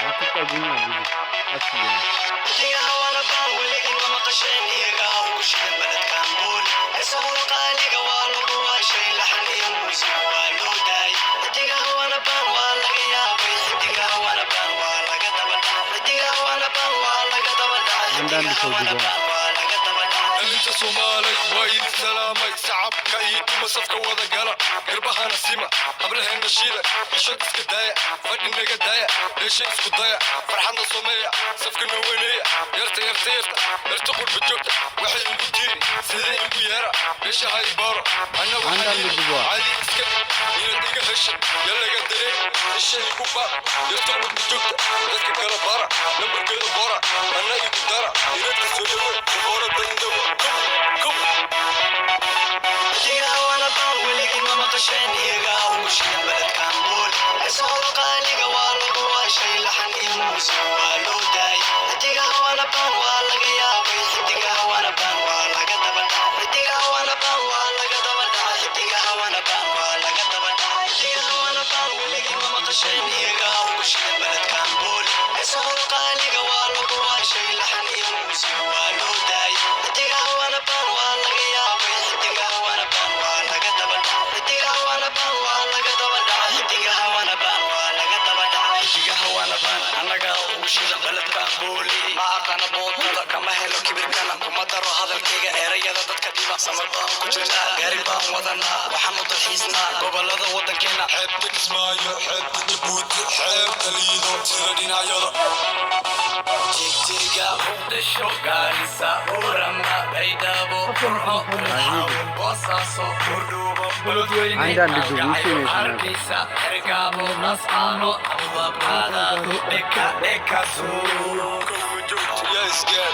አትጠጉኛ ብዙ ቀስ እያለ። Xidigaha waana baan, weligii ma maqasheen iyagaa ugu shidan beledkan buul. Heesahooda qaaliga waa lagu waashay, laxan iyo muusig waa loo daayay. Xidigaha waana baan, waa laga yaabay. Xidigaha waana baan, waa laga daba dhacay. Xidigaha waana baan, waa laga daba dhacay. አንዳንድ Xidigaha ሰው waana ግባ። baan, waa laga daba dhacay. Dhalinta Soomaalay, waa idin salaamay. Sacabka iyo tuma, safka wada gala, garbahana sima, hablaheena shiida. Xishod iska daaya, fadhi naga daaya, dheesha isku daya, farxadna sameeya, safka noo weyneeya. Yarta, yarta, yarta, yarta qurba joogta waxay igu tiri sida igu yeera dheesha ha ibaaro anna waxaan አንዳንድ yidhi ግባ። Caadi iska dhig inaad iga heshay ya laga dareen isha igu baar. Yarta qurba joogta dadka kala bara, nambarkeeda qora, anna igu dara, inaadka soo dhawe, saboorada indawa kom kom. Xidigaha waana baan, weligii ma maqasheen iyagaa ugu shidan beledkan buul. Heesahooda qaaliga waa lagu waashay, laxan iyo muusig waa loo daayay. Xidigaha waana baan, waa laga yaabay. Xidigaha waana baan, waa laga daba dhacay. Xidigaha waana baan, waa laga daba dhacay. Xidigaha waana baan, waa laga daba dhacay. Xidigaha waana baan, weligii ma maqasheen iyagaa ugu shidan beledkan buul. Heesahooda qaaliga waa lagu waashay, laxan iyo muusig waa loo daayay. Xidigaha waana baan, waa laga yaabay. Xidigaha waana baan, waa laga daba dhacay. Xidigaha waana baan, waa laga daba dhacay. Xidigaha waana baan, waa laga daba dhacay. Xidigaha waana baan, annagaa ugu shidan beledkan buuli. Ma aqana boodada, kama helo kibirkana, kuma daro hadalkayga erayada dadka dhiba. Samar baan ku jirnaa, gaari baan wadanaa, waxaan u dalxiisnaa gobolada waddankeena. Xeebta Kismaayo, xeebta Jabuuti, xeebta Liido, sida dhinacyada Jigjiga, Muqdisho, Gaarisa, Burama, Baydhabo, Burco, Xawo, Boosaaso, Hurdhuubo, Beledweyne, አንዳንድ ግቡ። እሺ ነው የተናገረው። Hargeysa, Xergaabo, Lascaano, Abwaabkaada, Dheka Dheka Zoo. Yaa isgaar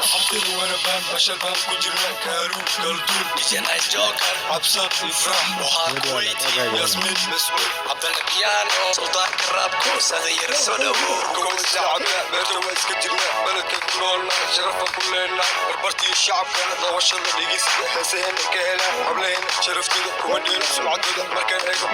asxaabteedu wana baan, bashar baan ku jirna, Kaaluun, Kalduun, DJ Joker, Cabsad, Ifraax, Waxaa Kuwait, Yasmiin Mascuud, Cabdalla Piano, Sultaanka Raabku, Sadayar, soo dhawow. Shacabka beerta waa iska jirna, beledka ku noolna sharafa ku leenna, barbartiyo shacabkana daawashada dhegeysiga heesaheena ka helaan, hablaheena sharaftooda kuma dheelo, sumcadooda markaan eego.